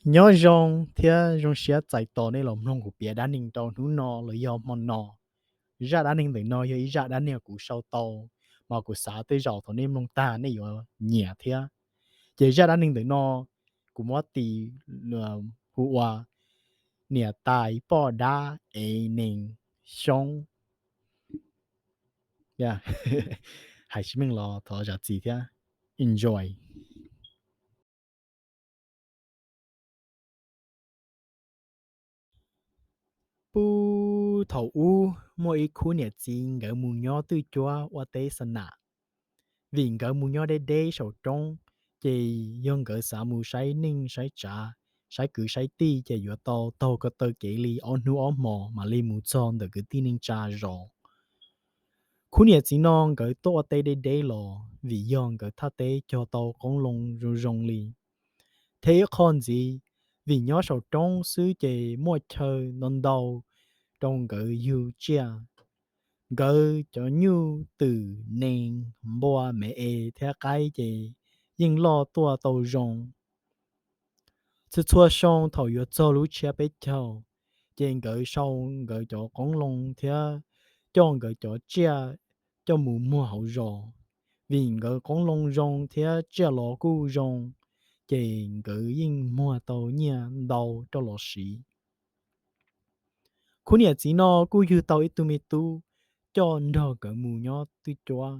Nyob zoo thiab zoo siab txais tos nej los mloog kuv piav dab neeg rau hnub no los yog hmo no. Zaj dab neeg ntawm no yog ib zaj dab neeg kuv sau tau, mas kuv xav tej zaum thaum nej mloog tag nej yuav nyiam thiab. Ces zaj dab neeg ntawm no kuv muab tis hu ua niam tais poj dab ev nees xyoob. Hais tsis meej los thov zam txim thiab. Enjoy. Puag thaum ub muaj ib khub niam txiv nkawd mus nyob twj cuab ua teb xa nam, vim nkawd mus nyob deb deb saum roob, ces yog nkawd xav mus saib neej saib tsav, saib kwv saib tij ces yuav tau taug ko taw kev li ob hnub ob hmos mam li mus txog ntawm kwv tij neej tsa zos. Khub niam txiv no nkawd tuaj ua teb deb deb los vim yog nkawd thaj teb cog tau qoob loo zoo zoo li. Thiab ib qho ntxiv, vim nyob saum roob xwb ces muaj chaw ntau ntau rau nkawd yug tsiaj. Nkawd cov nyuj twm nees npua me es thiab qaib ces yeej loj tuaj tau zoo. Txhua txhua xyoo thaum yuav txog lub tshiab peb caug, ces nkawd sau nkawd cov qoob loo thiab coj nkawd cov tsiaj coj mus muag hauv zos. Vim nkawd qoob loo zoo thiab tsiaj los kuj zoo, ces nkawd yeej muag tau nyiaj ntau rau los siv. Khub niam txiv no kuj yug tau ib tug me tub coj nrog nkawd mus nyob twj cuab.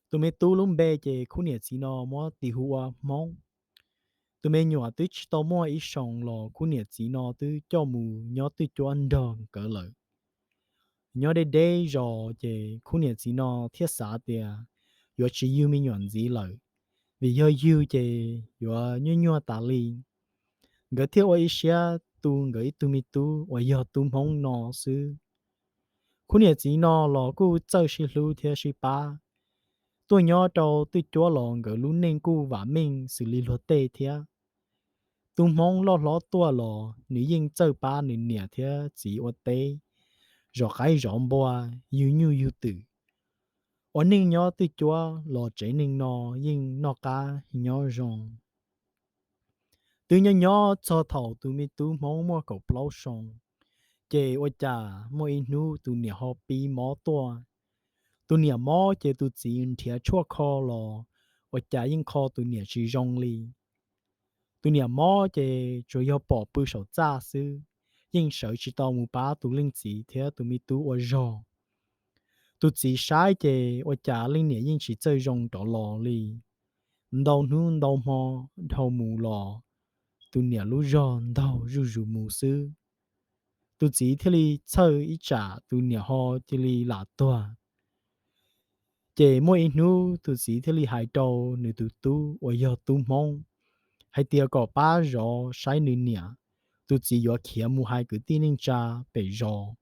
Tus me tub lub npe ces khub niam txiv no muab tis hu ua Hmoob. Tus me nyuam twb tsis tau muaj ib xyoos los khub niam txiv no twb coj mus nyob twj cuab nrog nkawd lawm. Nyob deb deb zos ces khub niam txiv no thiaj xav tias yuav tsis yug me nyuam ntxiv lawm, vim yog yug ces yuav nyuaj nyuaj tas li. Nkawd thiaj ua ib siab tu nkawd ib tug me tub uas yog tub Hmoob no xwb. Khub niam txiv no los kuj txawj sib hlub thiab sib pab, tuaj nyob rau twj cuab los nkawd lub neej kuj vam meej xws li luag tej thiab. Tub Hmoob loj hlob tuaj los nws yeej txawj pab nws niam thiab txiv ua teb, zov qaib zov npua, yug nyuj yug twm. Ua neej nyob twj cuab los tsev neeg no yeej noj qab nyob zoo. Twb nyob nyob txog thaum tus me tub Hmoob muaj kaum plaub xyoo, ces ua cas muaj ib hnub tus niam ho pib mob tuaj. Tus niam mob ces tus txiv nrhiav tshuaj kho los ua cas yeej kho tus niam tsis zoo li. Tus niam mob ces tsuas yog pom pw saum txaj xwb, yeej sawv tsis tau mus pab tus leej txiv thiab tus me tub ua zog. Tus txiv saib ces ua cas leej niam yeej tsis txawj zoo rov los li. Ntau hnub ntau hmo dhau mus los, tus niam lub zog ntaug zuj zus mus xwb. Tus txiv thiaj li txhawj ib tsam tus niam ho cia li lam tuag. Ces muaj ib hnub tus txiv thiaj li hais rau nws tus tub uas yog tub Hmoob hais tias kom pab zov saib nws niam. Tus txiv yuav khiav mus hais kwv tij neej tsa pem zos,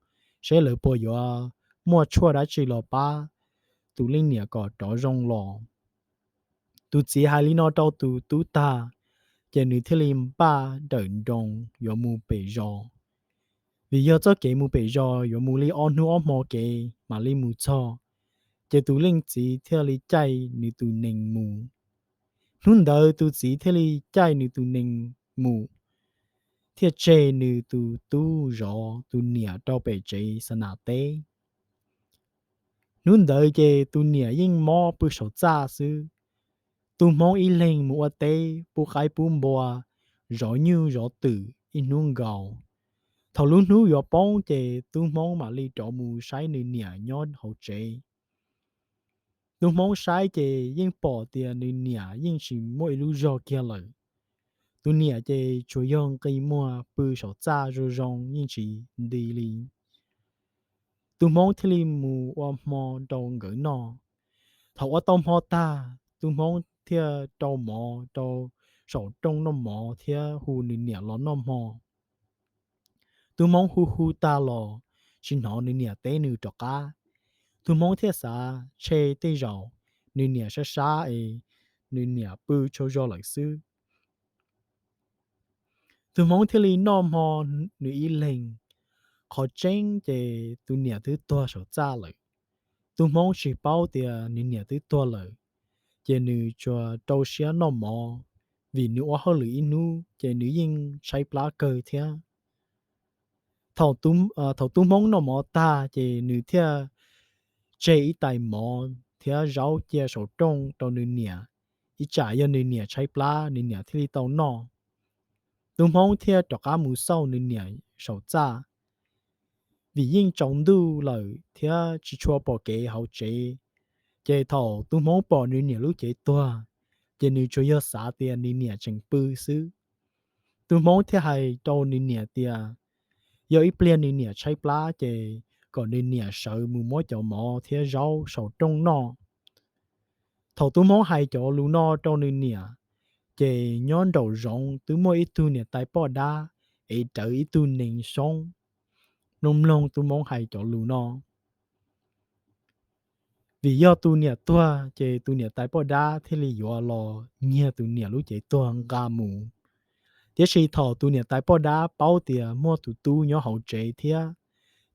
saib lawv puas yuav muaj tshuaj dab tsi los pab tus leej niam kom rov zoo los. Tus txiv hais li no rau tus tub tag, ces nws thiaj li npaj nrawm nroos yuav mus pem zos. Vim yog txoj kev mus pem zos yuav mus li ob hnub ob hmo kev mam li mus txog, ces tus leej txiv thiaj li caij nws tus nees mus. Hnub ntawd tus txiv thiaj li caij nws tus nees mus, thiaj tseg nws tus tub zov tus niam rau pem tsev xa nam teb. Hnub ntawd ces tus niam yeej mob pw saum txaj xwb. Tub Hmoob ib leeg mus ua teb pub qaib pub npua, zov nyuj zov twm ib hnub nkaus. Thaum lub hnub yuav poob ces tub Hmoob mam li rov mus saib nws niam nyob hauv tsev. Tub Hmoob saib ces yeej pom tias nws niam yeej tsis muaj ib lub zog kiag lawm. Tus niam ces tsuas yog nqis muag pw saum txaj zoo zoo yeej tsis nti li. Tub Hmoob thiaj li mus ua hmo rau nkawd noj. Thaum ua tau hmo tag, tub Hmoob thiaj rau mov rau saum rooj noj mov thiab hu nws niam los noj hmo. Tub Hmoob hu hu tag los tsis hnov nws niam teb nws rov qab. Tub Hmoob thiaj xav tshe tej zaum nws niam sab sab es nws niam pw tsaug zog lawm xwb. Tug Hmoob thiaj li noj hmo nws ib leeg. Qhov tseeb ces tus niam twb tuag saum txaj lawm. Tug Hmoob tsis paub tias nws niam twb tuag lawm, ces nws tsuas rau siab noj mov. vim nws ua hauj lwm ib hnub ces nws yeej tshaib plab kawg thiab. Thaum tub Hmoob noj mov tag ces nws thiaj tseg ib tais mov thiab zaub cia saum rooj rau nws niam, ib tsam yog nws niam tshaib plab nws niam thiaj li tau noj. Tub Hmoob thiaj rov qab mus xauj nws niam saum txaj, vim yeej tsaus ntuj lawm thiab tsis tshua pom kev hauv tsev. Ces thaum tub Hmoob pom nws niam lub cev tuag, ces nws tsuas yog xav tias nws niam tseem pw xwb. Tub Hmoob thiaj hais rau nws niam tias yog ib pliag nws niam tshaib plab ces kom nws niam sawv mus muab cov mov thiab zaub saum rooj noj. Thaum tub Hmoob hais cov lus no rau nws niam, ces nyob nraum zoov twb muaj ib tug niam tais poj dab ev rawv ib tug nees xyoob mloog mloog tub Hmoob hais cov lus no. Vim yog tus niam tuag ces tus niam tais poj dab thiaj li yuav los nyiag tus niam lub cev tuag nqa mus. Tiam sis thaum tus niam tais poj dab paub tias muaj tus tub nyob hauv tsev thiab,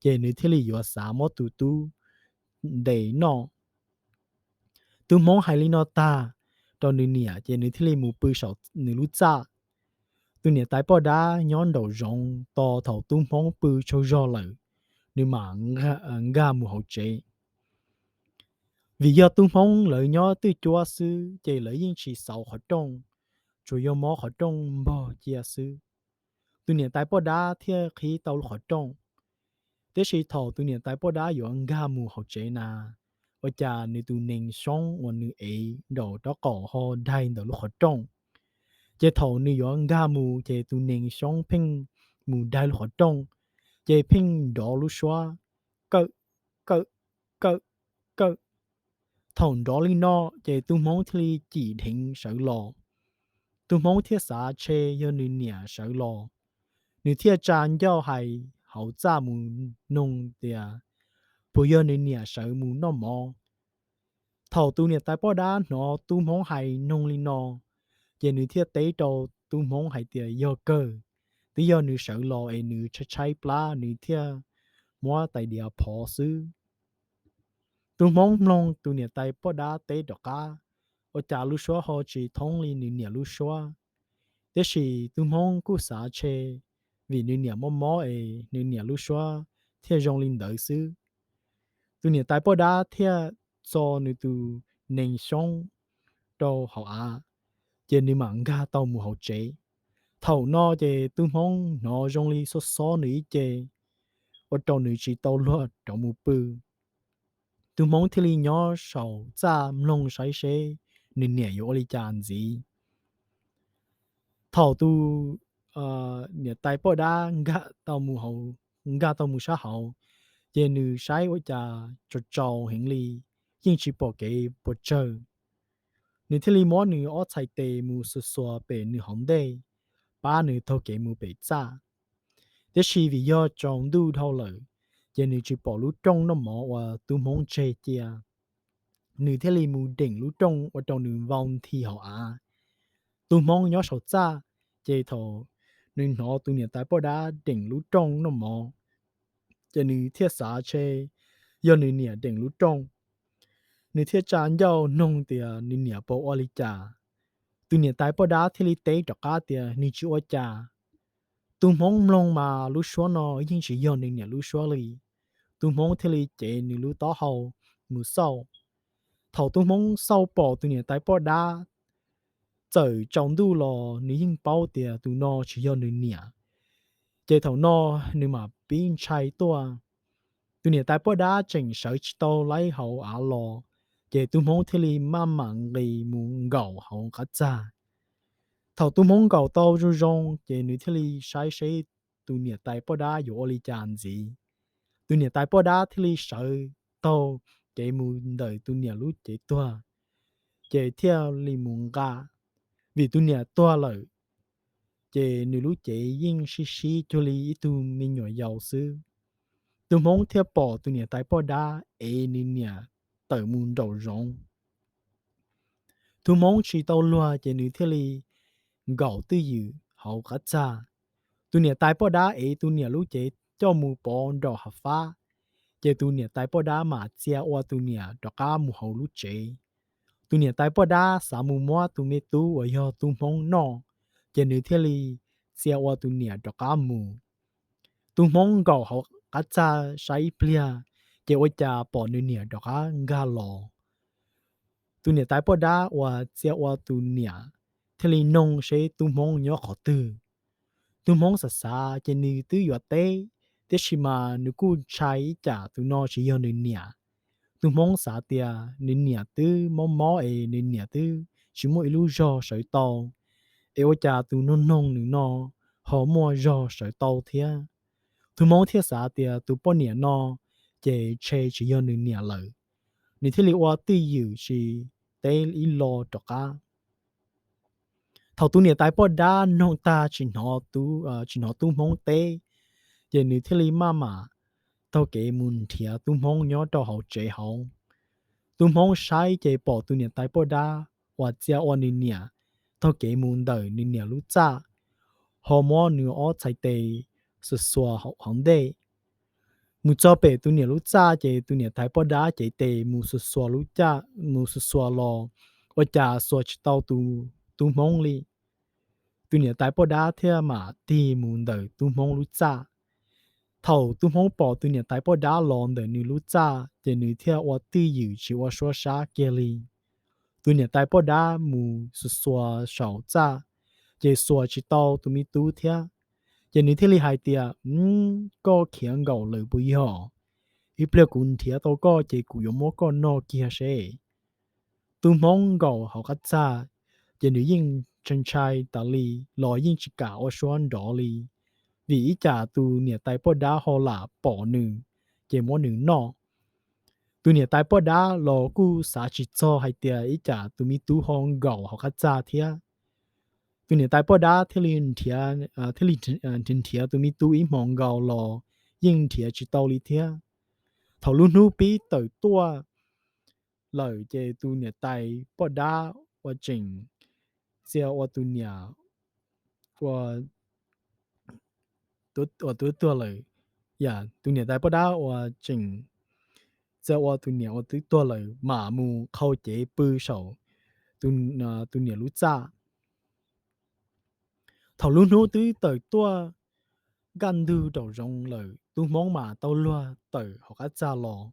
ces nws thiaj li yuav xav muab tus tub ntes noj. Tub Hmoob hais li no tag rau nws niam ces nws thiaj li mus pw saum nws lub txaj. Tus niam tais poj dab nyob nraum zoov tos thaum tub Hmoob pw tsaug zog lawm, nws mam nkag mus hauv tsev. Vim yog tub Hmoob lawv nyob twj cuab xwb ces lawv yeej tsis xauv qhov rooj, tsuas yog mob qhov rooj npog cia xwb. Tus niam tais poj dab thiaj qhib tau lub qhov rooj. Tiam sis thaum tus niam tais poj dab yuav nkag mus hauv tsev na, ua cas nws tus nees xyoob uas nws ev nraum rab qaum ho daig ntawm lub qhov rooj. Ces thaum nws yuav nkag mus ces tus nees xyoob pheej mus daig lub qhov rooj, ces pheej nrov lub suab kawm, kawm, kawm, kawm. Thaum nrov li no ces tub Hmoob thiaj li cim dheev sawv los. Tub Hmoob thiaj xav tshe yog nws niam sawv los, nws thiaj tsa ncauj hais hauv txaj mus noog tias puas yog nws niam sawv mus noj mov. Thaum tus niam tais poj dab hnov tub Hmoob hais noog li no, ces nws thiaj teb rau tub Hmoob hais tias yog kawg, twb yog nws sawv los es nws tshaib tshaib plab nws thiaj muab tais diav phov xwb. Tub Hmoob mloog tus niam tais poj dab teb rov qab, ua cas lub suab ho tsis thoob li nws niam lub suab. Tiam sis tub Hmoob kuj xav tshe, vim nws niam mob mob es nws niam lub suab thiaj zoo li ntawd xwb. Tus niam tais poj dab thiaj txo nws tus nees xyoob rau hauv av, ces nws mam nkag tau mus hauv tsev. Thaum no ces tub Hmoob hnov zoo li xob xob nws ib ce, ua rau nws tsis tau luag rov mus pw. Tub Hmoob thiaj li nyob saum txaj mloog saib seb nws niam yuav ua li cas ntxiv. Thaum tus niam tais poj dab nkag tau mus sab hauv, ces nws saib ua cas tsaus tsaus heev li, yeej tsis pom kev puas tsawg. Nws thiaj li muab nws ob txhais tes mus xuas xuas pem nws hauv ntej, pab nws taug kev mus pem txaj. Tiam sis vim yog tsaus ntuj dhau lawm, ces nws tsis pom lub rooj noj mov uas tub Hmoob tseg cia. Nws thiaj li mus deem lub rooj ua rau nws vau nthi hauv av. Tub Hmoob nyob saum txaj, ces thaum nws hnov tus niam tais poj dab deem lub rooj noj mov, ces nws thiaj xav tshe yog nws niam deem lub rooj. Nws thiaj tsa ncauj noog tias nws niam puas ua li cas. Tus niam tais poj dab thiaj li teb rov qab tias nws tsis ua cas. Tub Hmoob mloog mas lub suab no yeej tsis yog nws niam lub suab li. Tub Hmoob thiaj li cev nws lub taub hau mus xauj. Thaum tub Hmoob xauj pom tus niam tais poj dab, txawm tsaus ntuj los nws yeej paub tias tus no tsis yog nws niam. Ces thaum no nws mam pib ntshai tuaj. Tus niam tais poj dab tseem sawv tsis tau laib hauv av los, ces tub Hmoob thiaj li maj mam nqis mus nkaum hauv qab txag. Thaum tub Hmoob nkaum tau zoo zoo, ces nws thiaj li saib seb tus niam tais poj dab yuav ua li cas ntxiv. Tus niam tais poj dab thiaj li sawv taug kev mus ntawm tus niam lub cev tuag, ces thiaj li mus nqa. Vim tus niam tuag lawm, ces nws lub cev yeej sib sib cuag li ib tug me nyuam yaus xwb. Tub Hmoob thiaj pom tus niam tais poj dab ev nws niam tawm mus nraum zoov. Tub Hmoob tsis tau luag, ces nws thiaj li nkaum twj ywm hauv qab txag. Tus niam tais poj dab ev tus niam lub cev coj mus pov nraum hav fab, ces tus niam tais poj dab mam txia ua tus niam rov qab mus hauv lub tsev. Tus niam tais poj dab xav mus muab tus me tub uas yog tub hmoob noj, ces nws thiaj li txia ua tus niam rov qab mus. Tub hmoob nkaum hauv qab txaj saib ib pliag, ces ua cas pom nws niam rov qab nkag los. Tus niam tais poj dab uas txia ua tus niam thiaj li noog seb tub hmoob nyob qhov twg. Tub hmoob xav xav ces nws twb yuav teb, tiam sis mas nws kuj ntshai ib tsam tus no tsis yog nws niam. Tub hmoob xav tias nws niam twb mob mob es nws niam twb tsis muaj ib lub zog sawv tau, es ua cas tus noog noog nws no ho muaj zog sawv tau thiab. Tub hmoob thiaj xav tias tus poj niam no ces ntshe tsis yog nws niam lawm. Nws thiaj li ua twj ywm tsis teb ib lo rov qab. Thaum tus niam tais poj dab noog tag tsis hnov tub hmoob teb, ces nws thiaj li maj mam taug kev mus nrhiav tub hmoob nyob rau hauv tsev hauv. Tub hmoob saib ces pom tus niam tais poj dab uas txia ua nws niam taug kev mus ntawm nws niam lub txaj, ho muab nws ob txhais tes xuas xuas hauv ntej. Mus txog pem tus niam lub txaj ces tus niam tais poj dab cev tes mus xuas xuas lub, mus xuas xuas los ua cas xuas tsis tau tus tub hmoob li. Tus niam tais poj dab thiaj mam tig mus ntawm tub hmoob lub txaj. Thaum tub hmoob pom tus niam tais poj dab los ntawm nws lub txaj ces nws thiaj ua twj ywm tsis ua suab sab kiag li. Tus niam tais poj dab mus xuas xuas saum txaj, ces xuas tsis tau tus me tub thiab. Ces nws thiaj li hais tias, Koj khiav nkaum lawm puas yog? Ib pliag kuv nrhiav tau koj ces kuv yuav muab koj noj kiag seb. Tub hmoob nkaum hauv qab txaj, ces nws yeej ntshai ntshai tas li los yeej tsis kam ua suab nrov li, vim ib tsam tus niam tais poj dab ho lam pom nws, ces muab nws noj. Tus niam tais poj dab los kuj xav tsis txog hais tias ib tsam tus me tub ho nkaum hauv qab txaj thiab. Tus niam tais poj dab thiaj li nrhiav, thiaj li nrhiav tus me tub ib hmos nkaus los yeej nrhiav tsis tau li thiab. Thaum lub hnub pib tawm tuaj lawm ces tus niam tais poj dab uas tseem txia ua tus niam uas twb tuag lawm, tus niam tais poj dab uas tseem txia ua tus niam uas twb tuag lawm mam mus qhau cev pw saum tus niam lub txaj. Thaum lub hnub twb tawm tuaj kaj ntug raum zoov lawm, tub hmoob mas tau luag tawm hauv qab txaj los.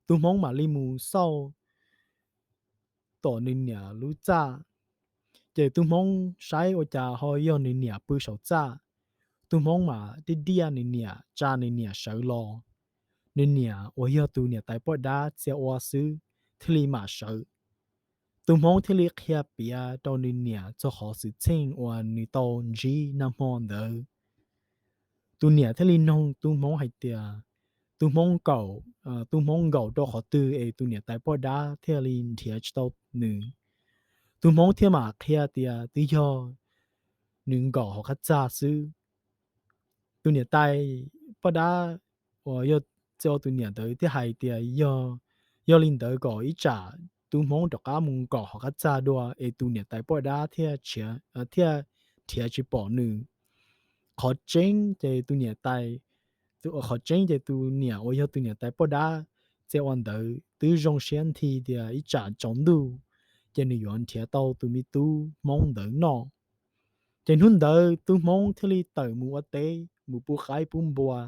Tub hmoob mam li mus xauj tom nws niam lub txaj, ces tub hmoob saib ua cas ho yog nws niam pw saum txaj. Tub hmoob mas diaj diaj nws niam tsa nws niam sawv los. Nws niam uas yog tus niam tais poj dab txia ua xwb thiaj li mam sawv. Tub hmoob thiaj li qhia piav rau nws niam txog qhov xwm txheej uas nws tau ntsib nag hmo ntawd. Tus niam thiaj li noog tub hmoob hais tias, tub hmoob nkaum, tub hmoob nkaum rau qhov twg es tus niam tais poj dab thiaj li nrhiav tsis tau nws. Tub hmoob thiaj mam qhia tias twb yog nws nkaum hauv qab txaj xwb. Tus niam tais poj dab uas yog txia ua tus niam ntawd thiaj hais tias, yog li ntawd kom ib tsam tub hmoob rov qab mus nkaum hauv qab txaj dua es tus niam tais poj dab thiaj nrhiav tsis pom nws. Qhov tseeb ces tus niam tais, qhov tseeb ces tus niam uas yog tus niam tais poj dab txia ua ntawd twb zoo siab nthi tias ib tsam tsaus ntuj ces nws yuav nrhiav tau tus me tub hmoob ntawd noj. Ces hnub ntawd tub hmoob thiaj li tawm mus ua teb, mus pub qaib pub npua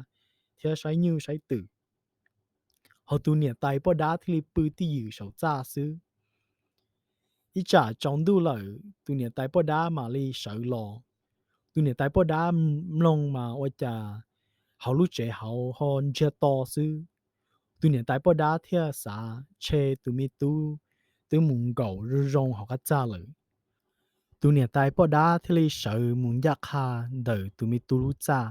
thiab saib nyuj saib twm, hos tus niam tais poj dab thiaj li pw twj ywm saum txaj xwb. Ib tsam tsaus ntuj lawm tus niam tais poj dab mam li sawv los. Tus niam tais poj dab mloog mas ua cas hauv lub tsev hauv ho ntsiag to xwb. Tus niam tais poj dab thiaj xav ntshe tus me tub twb mus nkaum zoo zoo hauv qab txaj lawm. Tus niam tais poj dab thiaj li sawv mus ncaj qha ntawm tus me tub lub txaj.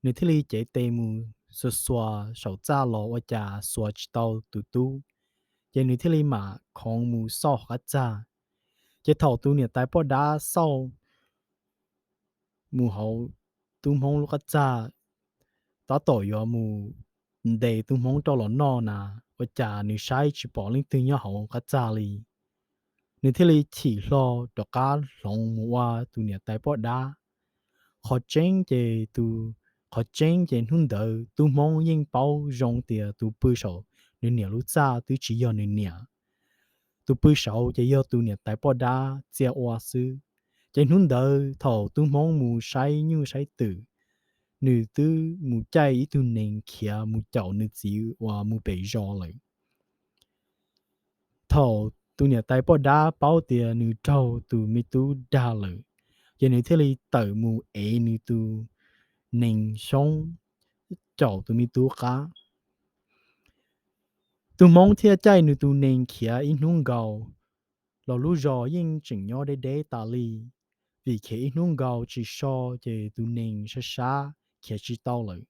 Nws thiaj li cev tes mus xuas xuas saum txaj los ua cas xuas tsis tau tus tub, ces nws thiaj li mam khoov mus xauj hauv qab txaj. Ces thaum tus niam tais poj dab xauj mus hauv tub hmoob lub qab txaj, tab tom yuav mus ntes tub hmoob rau los noj na, ua cas nws saib tsis pom leej twg nyob hauv qab txaj li. Nws thiaj li chim hlo rov qab hloov mus ua tus niam tais poj dab. Qhov tseeb ces tus, qhov tseeb ces hnub ntawd tub hmoob yeej paub zoo tias tus pw saum nws niam lub txaj twb tsis yog nws niam. tus pw saud ces yog tus niam tais poj dab txia ua xwb. Ces hnub ntawd thaum tub Hmoob mus saib nyuj saib twm, nws twb mus caij ib tug nees khiav mus caum nws txiv uas mus pem zos lawm. Thaum tus niam tais poj dab paub tias nws raug tus me tub dag lawm, ces nws thiaj li tawm mus ev nws tus nees xyoob caum tus me tub qab. Tub Hmoob thiaj caij nws tus nees khiav ib hnub nkaus, los lub zos yeej tseem nyob deb deb tas li, vim khiav ib hnub nkaus tsis so ces tus nees sab sab khiav tsis tau lawm.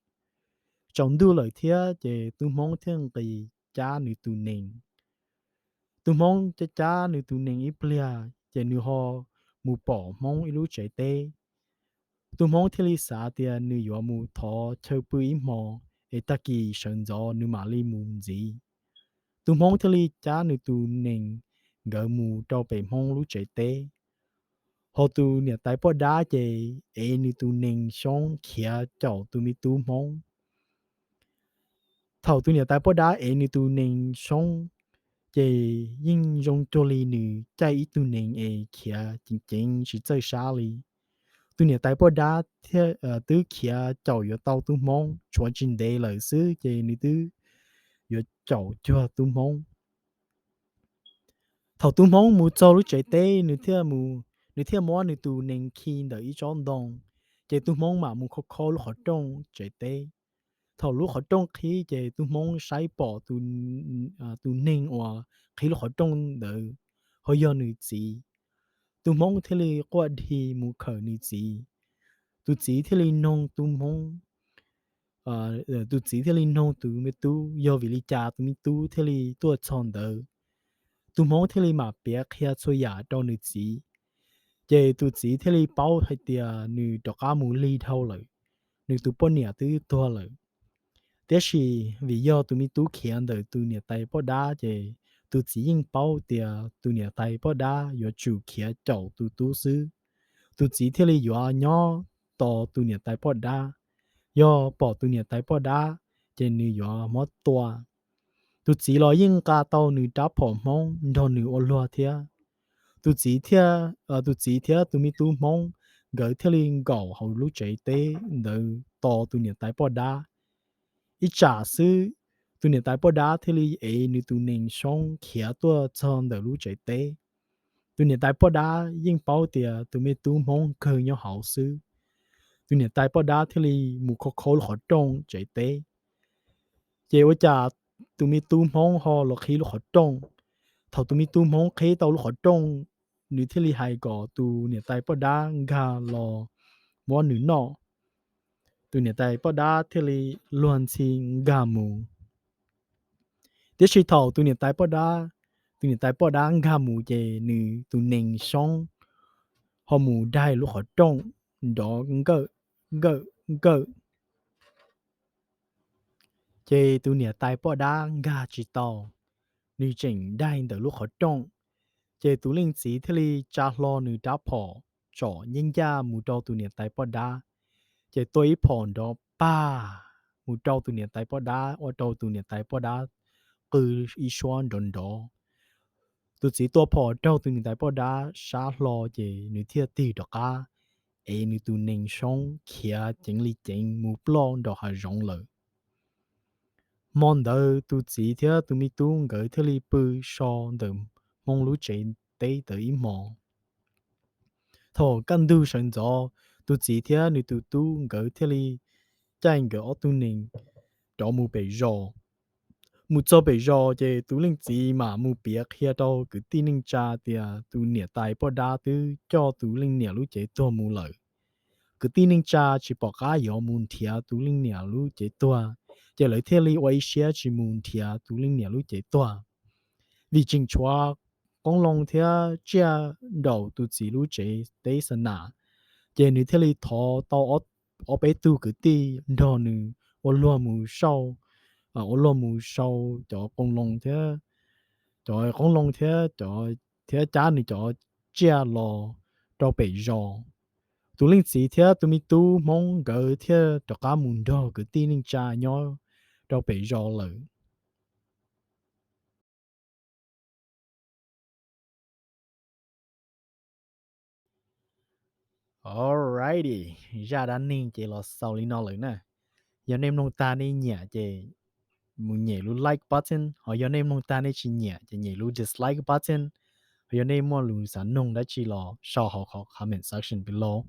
Tsaus ntuj lawm thiab ces tub Hmoob thiaj nqis cab nws tus nees. Tub Hmoob cab cab nws tus nees ib pliag ces nws ho mus pom Hmoob ib lub tsev teb. Tub Hmoob thiaj li xav tias nws yuav mus thov chaw pw ib hmo, es tag kis sawv ntxov nws mam li mus ntxiv. Tub Hmoob thiaj li cab nws tus nees nkawd mus rau pem Hmoob lub tsev teb. Ho tus niam tais poj dab ces ev nws tus nees xyoob khiav caum tus me tub Hmoob. Thaum tus niam tais poj dab ev nws tus nees xyoob, ces yeej zoo cuag li nws caij ib tug nees es khiav ceev ceev tsis txawj sab li. Tus niam tais poj dab twb khiav caum yuav tau tub Hmoob, tshuav tsis ntev lawm xwb ces nws twb yuav caum cuag tub Hmoob. Thaum tub Hmoob mus txog lub tsev teb, nws thiaj muab nws tus nees khi ntawm ib tsob ntoo, ces tub Hmoob mam mus khov kho lub qhov rooj tsev teb. Thaum lub qhov rooj qhib ces tub Hmoob saib pom tus neeg uas qhib lub qhov rooj ntawd ho yog nws txiv. Tub Hmoob thiaj li quaj dhi mus khawm nws txiv. Tus txiv thiaj li noog tub Hmoob, tus txiv thiaj li noog tus me tub yog vim li cas tus me tub thiaj li tuaj txog ntawd. Tus Hmoob thiaj li mam piav qhia txhua yam rau nws txiv. Ces tus txiv thiaj li paub hais tias nws rov qab mus lig dhau lawm, nws tus poj niam twb tuag lawm. Tiam sis vim yog tus me tub khiav ntawm tus niam tais poj dab ces tus txiv yeej paub tias tus niam tais poj dab yuav tsum khiav caum tus tub xwb. Tus txiv thiaj li yuav nyob tos tus niam tais poj dab. Yog pom tus niam tais poj dab ces nws yuav muab tua. Tus txiv los yeej nqa tau nws rab phom Hmoob nrog nws ua luag thiab. Tus txiv thiab, tus txiv thiab tus me tub Hmoob nkawd thiaj li nkaum hauv lub tsev teb ntawd tos tus niam tais poj dab. Ib tsam xwb, tus niam tais poj dab thiaj li ev nws tus nees xyoob khiav tuaj txog ntawm lub tsev teb. Tus niam tais poj dab yeej paub tias tus me tub Hmoob kawg nyob hauv xwb. Tus niam tais poj dab thiaj li mus khov kho lub qhov rooj tsev teb. Ces ua cas tus me tub Hmoob ho los qhib lub qhov rooj. Thaum tus me tub Hmoob qhib tau lub qhov rooj, nws thiaj li hais kom tus niam tais poj dab nkag los muab nws noj. Tus niam tais poj dab thiaj li luag ntxhi nkag mus. Tiam sis thaum tus niam tais poj dab, tus niam tais poj dab nkag mus ces nws tus nees xyoob ho mus daig lub qhov rooj nrov nkawm nkawm nkawm. Ces tus niam tais poj dab nkag tsis tau, nws tseem daig ntawm lub qhov rooj. Ces tus leej txiv thiaj li tsa hlo nws rab phom tsom ncaj ncaj mus rau tus niam tais poj dab. Ces tua ib phom nrov pag mus rau tus niam tais poj dab, ua rau tus niam tais poj dab qw ib suab nrov nrov. Tus txiv tua phom raug tus niam tais poj dab sab hlo ces nws thiaj tig rov qab, es nws tus nees xyoob khiav ceev li ceev mus ploj nraum hav zoov lawm. Hmo ntawd tus txiv thiab tus me tub nkawd thiaj li pw so ntawm Hmoob lub tsev teb ntawd ib hmo. Thaum kaj ntug sawv ntxov, tus txiv thiab nws tus tub nkawd thiaj li caij nkawd ob tug nees rov mus pem zos. Mus txog pem zos ces tus leej txiv mam mus piav qhia rau kwv tij neej tsa tias tus niam tais poj dab twb coj tus leej niam lub cev tuag mus lawm. Kwv tij neej tsa tsis pom qab yuav mus nrhiav tus leej niam lub cev tuag, ces lawv thiaj li ua ib siab tsis mus nrhiav tus leej niam lub cev tuag. Vim tseem tshuav qoob loo thiab tsiaj nraum tus txiv lub tsev teb xa nas, ces nws thiaj li thov tau ob peb tug kwv tij nrog nws ua luag mus sau, ua luag mus sau cov qoob loo thiab, cov qoob loo thiab cov, thiab cab nws cov tsiaj los rau pem zos. Tus leej txiv thiab tus me tub Hmoob nkawd thiaj rov qab mus nrog kwv tij neej tsa nyob rau pem zos lawm. Alrighty, zaj dab neeg ces los xaus li no lawm na. Yog nej mloog tag nej nyiam ces mus nyem lub like button, ho yog nej mloog tag nej tsis nyiam ces nyem lub dislike button, ho yog nej muaj lus xav noog dab tsi los sau hauv qhov comment section below.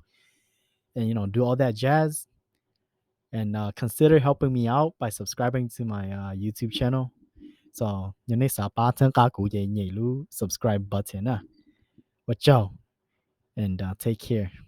And you know, do all that jazz. And uh, consider helping me out by subscribing to my uh, YouTube channel. So yog nej xav pab txhawb nqa kuv ces nyem lub subscribe button na. Ua tsaug and uh, take care.